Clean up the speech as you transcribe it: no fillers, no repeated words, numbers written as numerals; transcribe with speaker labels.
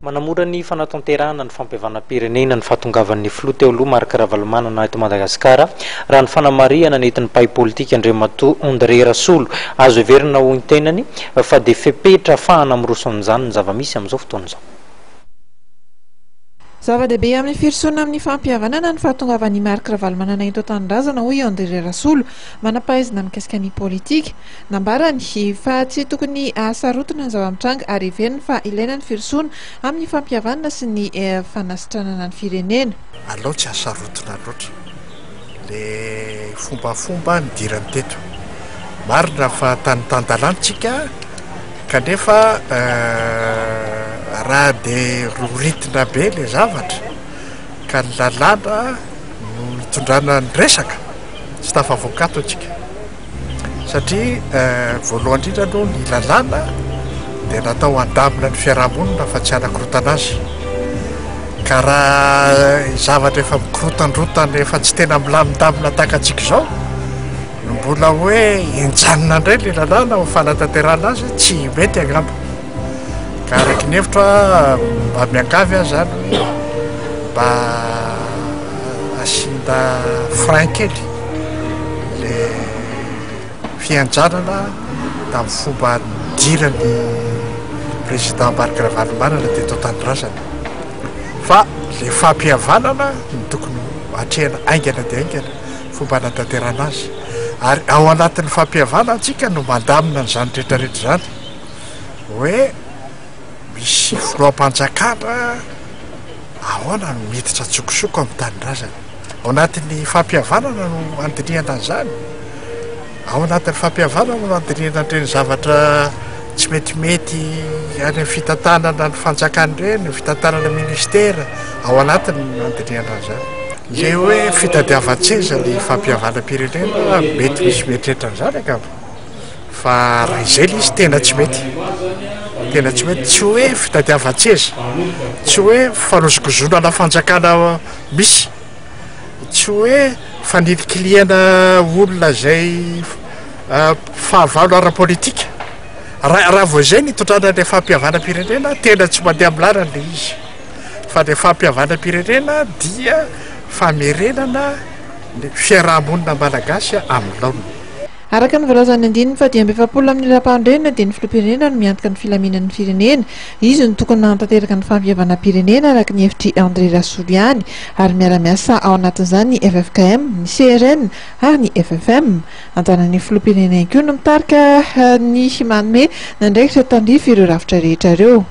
Speaker 1: Manamora ny fanatanterahana ny fampihavanam-pirenena ny fahatongavan'ny filoha teo aloha Marc Ravalomanana eto Madagasikara, raha ny fanamarihana nentin'ny mpahay politika Andriamatoa André Rasolo. Azo heverina ho intenany fa dia fepetra afahana miroso amin'izany ny zava-misy amin'izao fotoana izao.
Speaker 2: Zava-dehibe amin'ny firosoana amin'ny fampihavanana ny fahatongavan'i Marc Ravalomanana eto an-tanindrazana, hoy i André Rasolo, manam-pahaizana mikasika ny politika. Nambarany fa tsy tokony hahasarotina ny zava-mitranga ary heveriny fa ilaina ny firosoana amin'ny fampihavanana sy ny fanasitranana ny firenena.
Speaker 3: Alao tsy hasarotina loatra le fombafomba nidirany teto. Marina fa tany tan-dalàna tsika. Kanefa raha dia roritina be ilay zavatra ka ny lalàna no itondrana ny resaka, tsy tafavoaka ato antsika. Satria voalohany indrindra aloha ny lalàna dia natao handamina ny fiarahamonina fa tsy hanakorontana azy. Ka raha zavatra efa mikorotandrotana efa tsy tena milamindamina tahaka antsika izao, No mbola hoe henjanina indray ilay lalàna ho fanatanterahana azy, tsy mety angamba. Ka araka ny hevitro aho, mba miangavy aho izany hoe mba asiana frein kely ilay fihenjanana tamin'ny fomba nidiran'ny président Marc Ravalomanana teto an-tanindrazana. Fa ilay fampihavanana no tokony ho atrehina haingana dia haingana. fomba hanatanterahana azy ary ao anatin'ny fampihavanana antsika no mandamina an'izany rehetra rehetra izany hoe misy filoham-panjakana ahoana no miditra an-tsokosoko amin'ny tanindrazana. Ao anatin'ny fampihavanana no andinihana an'izany, ao anatin'ny fampihavanana no andinihana an'ireny zavatra tsy metimety any amin'ny fitantanana ny fanjakana ireny, ny fitantanana ministera, ao anatiny no andinihana an'izany. Ilay hoe fitadiavan-tseza ny fampihavanam-pirenena, mety misy mieritreritra an'izany angamba, fa raha izay ilay izy tena tsy mety, tena tsy mety, tsy hoe fitadiavan-tseza, tsy hoe fanozongozonana fanjakana misy, tsy hoe fanilikilihana olona izay fahavalo ara-politika, raha raha vao izay ny itondrana ilay fampihavanam-pirenena, tena tsy mandeha amin'ny lalana ilay izy. Fa ny fampihavanam-pirenena dia famerenana ny fiaraha-monina malagasy amin'ny laoniny.
Speaker 2: Araka ny voalazan'ny andininy faha 45 amin'ny Lalàmpanorenana dia ny Filoham-pirenena no miantoka ny filaminan'ny firenena. Izy no tokony manatanteraka ny fampihavanam-pirenena araka ny hevitr'i André Rasolo ihany ary miara-miasa ao anatin'izany ny ffkm, ny CRN ary ny ffm. Anjaran'ny Filoham-pirenena ihany koa no mitarika ny manome ny andraikitra tandrify ireo rafitra rehetra ireo.